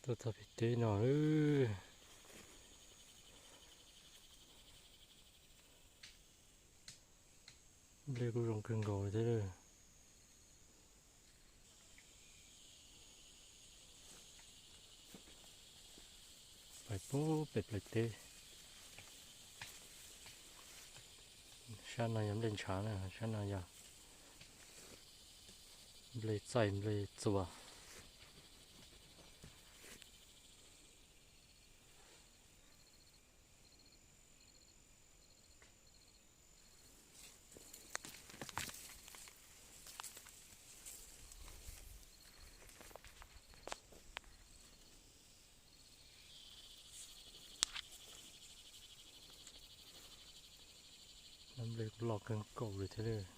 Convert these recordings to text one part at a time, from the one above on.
Tuaj txog pem teb no, nplej kuj zoo kawg nkaus li thiab. Pais puag pem plawv teb. Sab no yog nplej ntshav na, sab no yog nplej txaij nplej txuas. Nplej kuj loj kawg nkaus li thiab.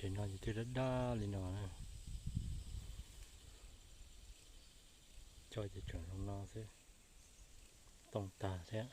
Tej no ces twb daj daj li no na. Coj ces tseem zoo no xwb, tooj tag thiab.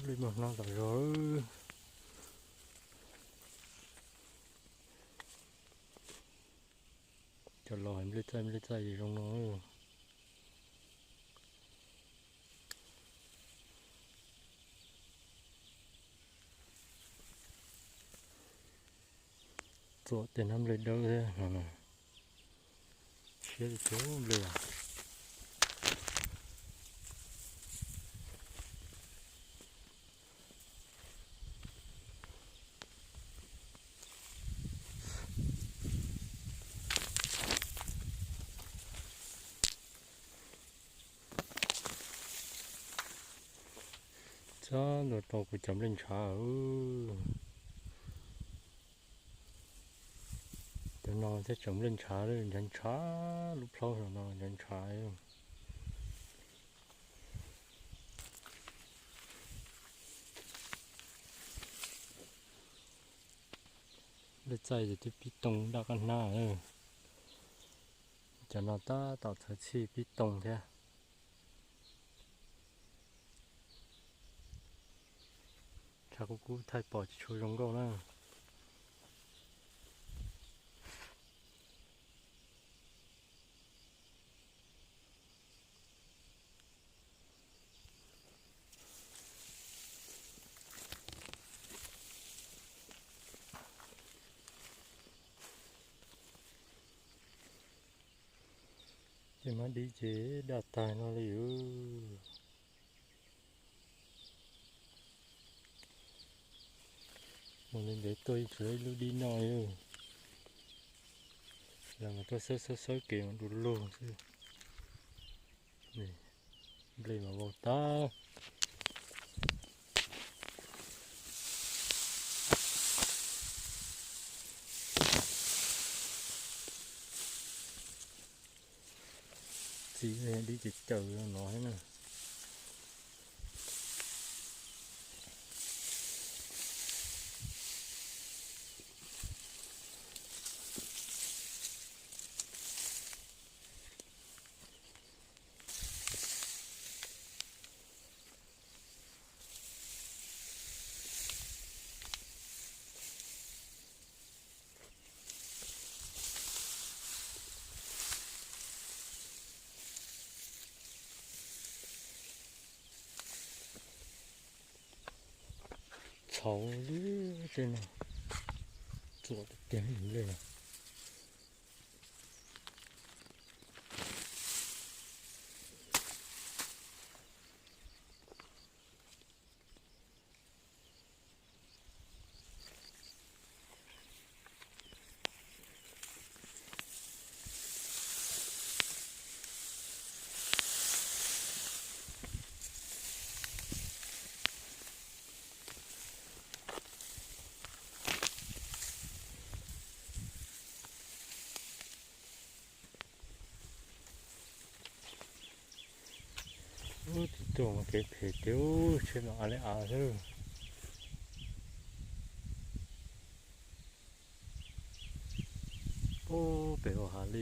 Nplej muaj hnab tas zog. Cov laus hais nplej txaij nplej txaij zoo no. Txuam tej hnab nplej dawb thiab no. Siab li cov nplej. Txhob ntuas tau kuv cov nplej ntshav. Cov no thiaj tseem nplej ntshav, ntshav ntshav lub plhaub no ntshav ntshav. Nplej txaij ces twb pib tooj daj qab hnab. Cov no tab tom txhawv txhij pib tooj thiab. Tshav kub kub thaij pom tsis tshua zoo nkauj na. Ces mab dib ces daj tag no li. Mus li ntev tuaj ib tsuv ib lub dib noj li. Los mas tuaj xawb xawb xawb kev mas du lug xwb. Nplej mas vau tag. Txiv dib ces caws no thiab na. Hauv li, tsev no txuam tiag tiag li. Ub, tsis tuaj mas kev phem tiag, ub, tsheb mas av li av xwb. Ub, pem ua hav li,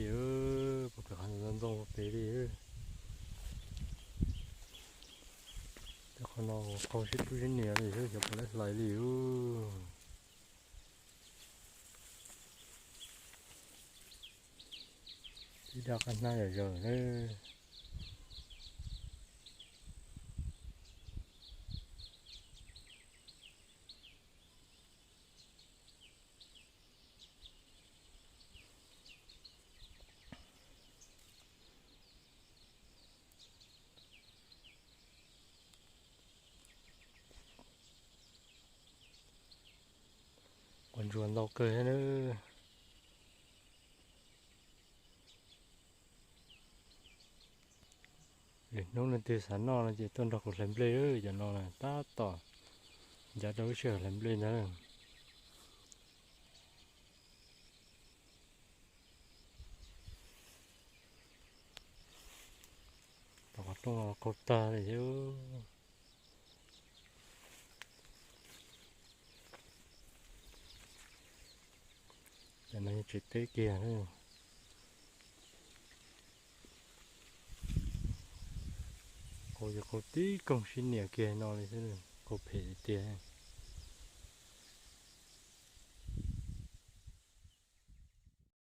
pem hav ntxoov ntxoo pem li. Tej qhov no qhov sib tub sib nias li xwb, xyov puas lawv hlais li ub. Ib daj qab hnab yam yog lawm. Quav ntsuas ntau kawg thiab nawb. Lwm hnub leej twg xav noj no ces tuaj nrog kuv hlais nplej, cov no tab tom ncav rau lub sij hawm hlais nplej ntag. Tom qhov rooj qaug tag li thiab. Cov no yog tsev teb kiag. Qaug yog qaug tib koog sib nias kiag no li xwb, qaug phem tiag tiag.